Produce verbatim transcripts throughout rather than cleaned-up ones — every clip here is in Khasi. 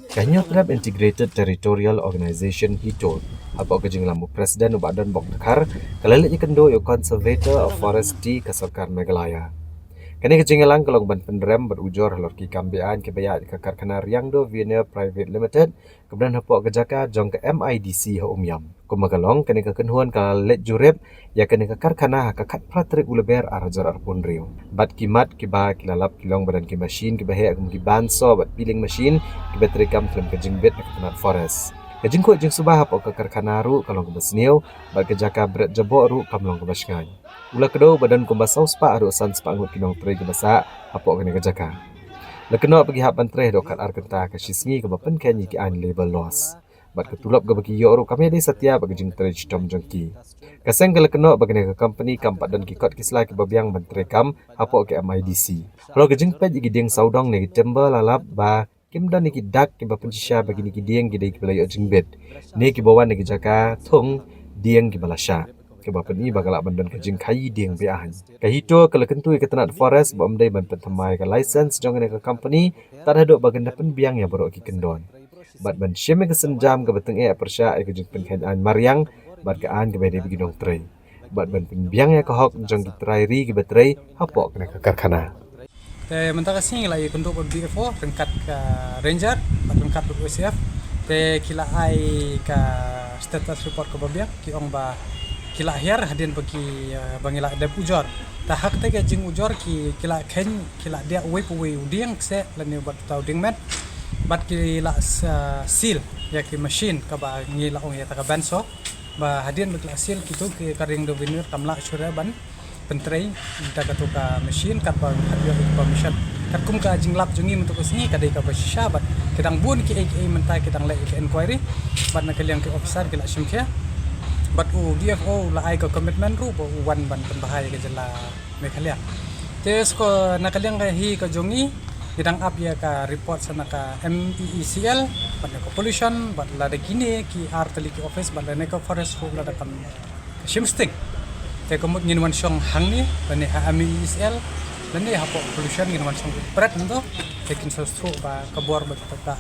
Ka Hynñiewtrep Integrated Territorial Organization, HITO, hapoh ka jingïalam u President u Bah Donbok Dkhar, ka la leit ïakynduh ïa u Conservator of Forest ka sorkar Meghalaya. Kane ka jingïalang ka long ban pynrem bad ujor halor ki kam beaiñ kiba ïaid da ka karkhana Riangdo Veneer Private Limited, kaba don hapoh ka jaka jong ka MIDC ha Umiam. Kumba ka long, kane ka kynhun ka la leit jurip ïa kane ka karkhana ha ka khatphra tarik u Lber ar hajar arphew hynriew. Bad ki mat kiba ki la lap ki long ba don ki machine kiba heh kum ki bandsaw bad peeling machine kiba treikam khlem ka jingbit na ka tnat forest. Ka jingkhuid jingsuba hapoh ka karkhana ruh ka long kaba sniew, bad ka jaka bret jaboh ruh kam long kaba shngaiñ. U la kdew ba don kumba saw spah haduh san spah ngut ki nongtrei kiba sah hapoh kane ka jaka. La kynnoh ba ki hap ban trei haduh khatar kynta ka shisngi kaba pynkheiñ ïa ki aiñ labour laws. Bad ka tulop kaba ki ïoh ruh kam ïadei satia bad ka jingtrei shitom jong ki. Ka seng ka la kynnoh ba kane ka company kam pat don ki kot ki sla kiba biang ban treikam hapoh ka MIDC. Halor ka jingpeit ïa ki dieng sawdong ne ki timber la lap ba kim don ïa ki dak kiba pynshisha ba kine ki dieng ki dei kiba la ïoh jingbit, ne kiba wan na ki jaka thung dieng kiba la shah, kiba pyni ba ka lah ban don ka jingkhaii dieng beaiñ. Ka HITO ka la kyntu ïa ka tnat forest ba ym dei ban pynthymmai ka license jong kane ka company tad haduh ba kan da pynbiang ïa baroh ki kyndon, bad ban shim ïa ka sienjam kaba tyngeh pyrshah ïa ka jingpynkheiñ aiñ mariang bad ka aiñ kaba ïadei bad ki nongtrei, bad ban pynbiang ïa ka hok jong ki trai ri kiba trei hapoh kane ka karkhana. Te mynta ka sngi la ïakynduh bad BFO ryngkat ka ranger bad ryngkat bad OCF. Te ki la ai ka status report kaba biang, ki ong ba ki la hiar hadien ba ki, eh, ba ngi la dep ujor. Te ha kata ka jingujor ki, ki la kheiñ, ki la diah uwei pa uwei u dieng kseh lane bad uta u dieng met. Bad ki la s-, eh, seal ïa ki machine kaba ngi la ong ïa kata ka bandsaw. Ba hadien ba ki la seal kito ki, ka Riangdo Veneer kam lah shuh ban pyntrei da kato ka machine katba ym pat ïoh permission. Katkum ka jinglap jong ngi mynta ka sngi ka dei kaba shisha bad ki dang bun kiei kiei mynta ki dang leh ïa ka inquiry bad na ka liang ki officer ki la shim khia. Bad u BFO u la ai ka commitment ruh ba u wan ban pynbha ïa ka jylla Meghalaya. Te shuh na ka liang ka hi ka jong ngi, ngi dang ap ïa ka report sha na ka MeECL bad na ka pollution bad lada kine ki ar tylli ki office bad lane ka forest ruh lada kam shim sting. Te ka mut ngin wan shong hangne lane ha MeECL lane hapoh pollution ngin wan shong pret nto. Te kin sngewthuh ba ka bor ba kita ka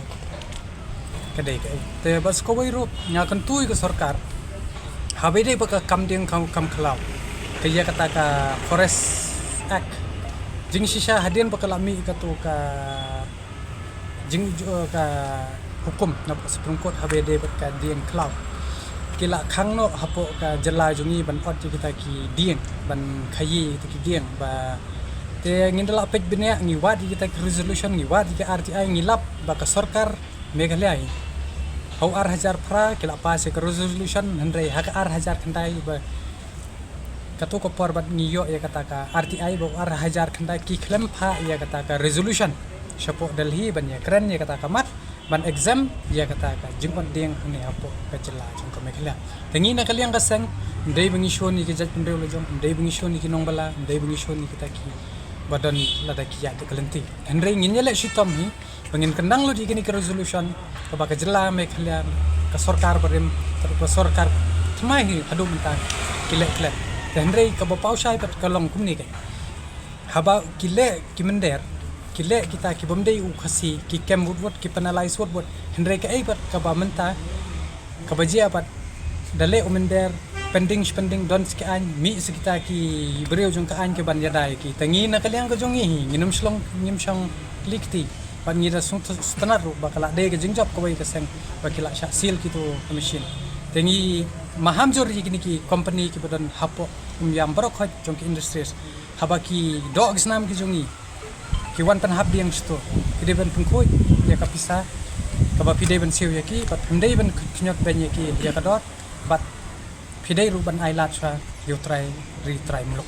ka dei kaei. Te bad sa kawei ruh nga kyntu ïa ka sorkar, haba ïadei bad ka kam dieng kam, kam khlaw, ka ïa kata ka Forest Act, jingshisha hadien ba ka la mih kato ka jing, eh, ka hukum na Supreme Court haba ïadei bad ka dieng khlaw, ki la khang noh hapoh ka jylla jong ngi ban ot ïa kita ki dieng, ban khaïi ïa kita ki dieng. Ba te ngin da la peit bniah, ngi wad ïa kita ki resolution, ngi wad ïa ki RTI, ngi lap ba ka sorkar Meghalaya hi ha u ar hajar phra ki la pass ïa ka resolution, hynrei ha ka ar hajar khyndai ba kato ka por bad ngi ïoh ïa kata ka RTI ba u ar hajar khyndai ki khlem phah ïa kata ka resolution shapoh Delhi ban ïakren ïa kata ka mat ban exempt ïa kata ka jingwan dieng hangne hapoh ka jylla jong ka Meghalaya. Te ngi na ka liang ka seng, ym dei ba ngi shun ïa ki jaitbynriew la jong, ym dei ba ngi shun ïa ki nongbylla, ym dei ba ngi shun ïa kita ki ba don lada ki ïaid da ka lynti. Hynrei ngin ïaleh shitom hi ba ngin kyndang lut ïa kine ki resolution kaba ka jylla Meghalaya, ka sorkar barim, ka sorkar thymmai hi haduh mynta ki leh klet. Te hynrei kaba paw shai pat ka long kumne keiñ. Haba ki leh ki mynder, ki leh kita ki bym dei u Khasi, ki kem wut wut, ki penalize wut wut. Hynrei kaei pat kaba mynta kaba jia pat da leh u mynder, pending shi pending, don shi ki aiñ, mih shi kita ki briew jong ka aiñ ki ban ïada ïa ki. Te ngi na ka liang ka jong ngi hi, ngin ym shlong, ngin ym shong kli kti. Bad ngi da sngewthuh sngewtynnat ruh ba ka la dei ka jingjop kawei ka seng ba ki la shah seal kito ka machine. Te ngi maham jur ïa kine ki company kiba don hapoh Umiam baroh khoit jong ki industries. Haba ki doh ki snam ki jong ngi, ki wan pynhap dieng shato, ki dei ban pynkhuid ïa ka pisa kaba phi dei ban siew ïa ki, bad phim dei ban khñiot beiñ ïa ki ïa ka dor, bad phi dei ruh ban ai lad sha ïa u trai ri trai muluk.